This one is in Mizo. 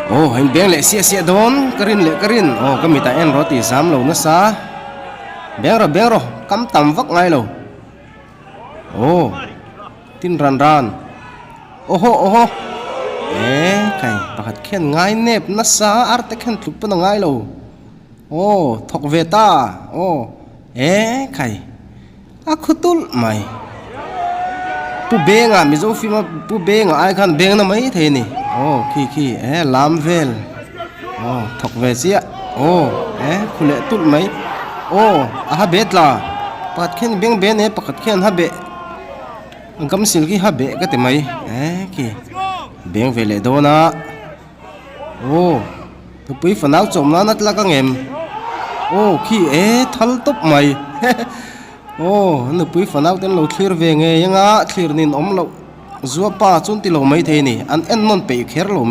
Aw a inbeng leh siah siah dawn ka rin leh ka rin aw ka mitah en rawh tih zam lo nasa beng rawh beng rawh kam tam vak ngai lo aw tin ran ran awhaw awhaw e kai pakhat khian ngai nep nasa arte khian tluk pawn a ngai lo aw thawk ve ta aw e kai. A khaw tulh mai. Pu Benga Mizo film a Pu Benga ai khan beng na mai thei a ni. Aw khi khi e lam vel aw thawk ve chiah aw e khu leh tulh mai aw a ha be tla pakhat khian beng be ania pakhat khian ha beh a gam sil khi ha beh ka ti mai e khi beng ve leh dawn a. Aw, nupui fanau chawm nan a tlak ang em? Aw, khi e, thal tawp mai. Aw, nupui fanau te an lo thlir ve ngei anga thlir nin awm loh zuapa chuan ti lo mai thei a ni. An en nawn peih kher lo mai.